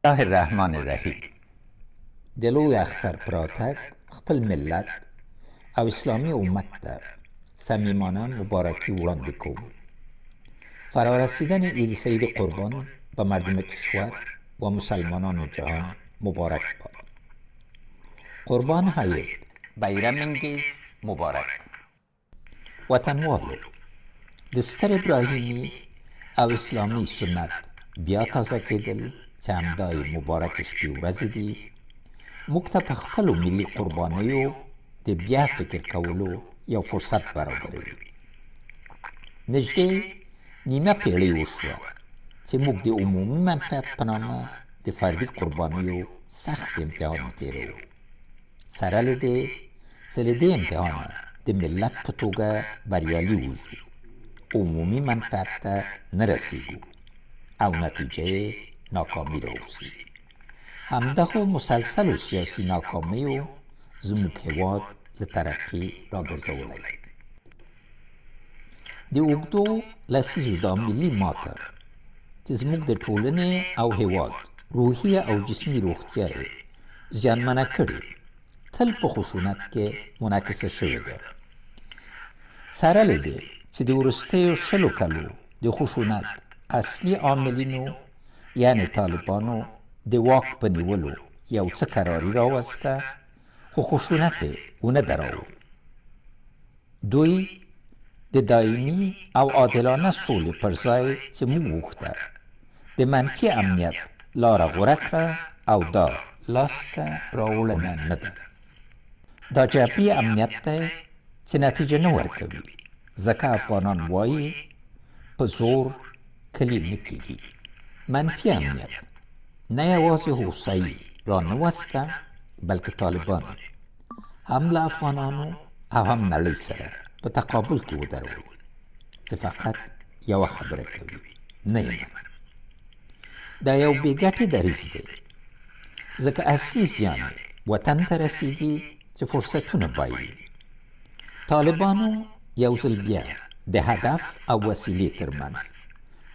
الله الرحمن الرحیم. د لوی اختر په راتګ خپل ملت او اسلامي امت ته صمیمانه مبارکي وړاندې کوم. فرارسیدن عید سعید قربان به مردم کشور و مسلمانان جهان مبارک باد. قربان hayit bayramingiz muborak. وطنوالو، د ستر ابراهیمي او اسلامي سنت بیا تازه کېدل چې همدا یې مبارکې شپې ورځې دي، موږ ته په خپلو ملي قربانیو د بیا فکر کولو یو فرصت برابروي. نږدې نیمه پیړۍ وشوه چې موږ د عمومي منفعت په نامه د فردي قربانیو سخت امتحان تېروو. سره له دې چې له دې امتحانه د ملت په توګه بریالي وځو، عمومي منفعت ته نه رسېږو او نتیجه یې ناکامي راوځي. همدغو مسلسلو سیاسي ناکامیو زموږ هیواد له ترقي راګرځولی دی. د اوږدو لسیزو دا ملي ماته چې زموږ د ټولنې او هیواد روحي او جسمي روغتیا یې زیانمنه کړې، تل په خشونت کې منعکسه شوې ده. سره له دې چې د وروستیو 20 کلو د خشونت اصلي عاملینو یعنې طالبانو د واک په نیولو یو څه کراري راوسته، خو خشونت یې ونه دراوه. دوی د دایمي او عادلانه سولې پر ځای چې موږ غوښته، د منفي امنیت لاره غوره کړه او دا لاسته راوړنه نه ده. دا جبري امنیت دی چې نتیجه نه ورکوي، ځکه افغانان وایي په زور کلي نه کېږي. منفي امنیت نه یوازې هوسایي را نه وسته، بلکې طالبان هم له افغانانو او هم نړۍ سره په تقابل کې ودرول چې فقط یوه خبره کوي، نه یې منم. دا یو بې ګټې دریځ دی، ځکه اصلي زیان وطن ته رسیږي چې فرصتونه بایلي. طالبانو یو ځل بیا د هدف او وسیلې ترمنځ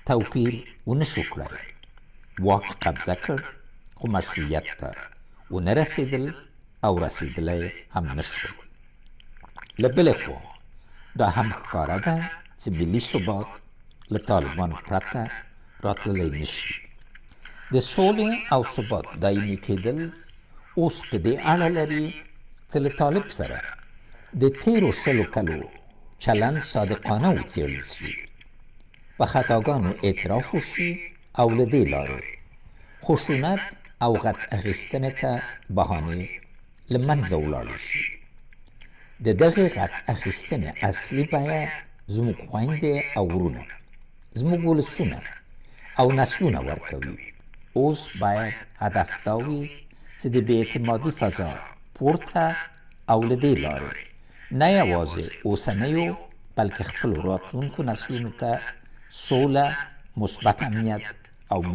توپیر ونه شو کړای، واک قبضه کړ، خو مشروعیت ته ونه رسېدل او رسېدلی هم نه شول. له بلې خوا دا هم ښکاره ده چې ملي ثبات له طالبانو پرته راتللی نه شي. د سولې او ثبات دایمي کېدل اوس په دې اړه لري چې له طالب سره د تېرو 20 کلو چلند صادقانه وڅېړل شي، په خطاګانو اعتراف وشي او له دې لارې خشونت او غچ اخیستنې ته بهانې له منځه ولاړې شي. د دغې غچ اخیستنې اصلي بیه زموږ خویندې او ورونه، زموږ ولسونه او نسلونه ورکوي. اوس باید هدف دا وي چې د بې اعتمادي فضا پورته او له دې لارې نه یوازې اوسنیو بلکې خپلو راتلونکو نسلونو ته سوله، مثبت امنیت او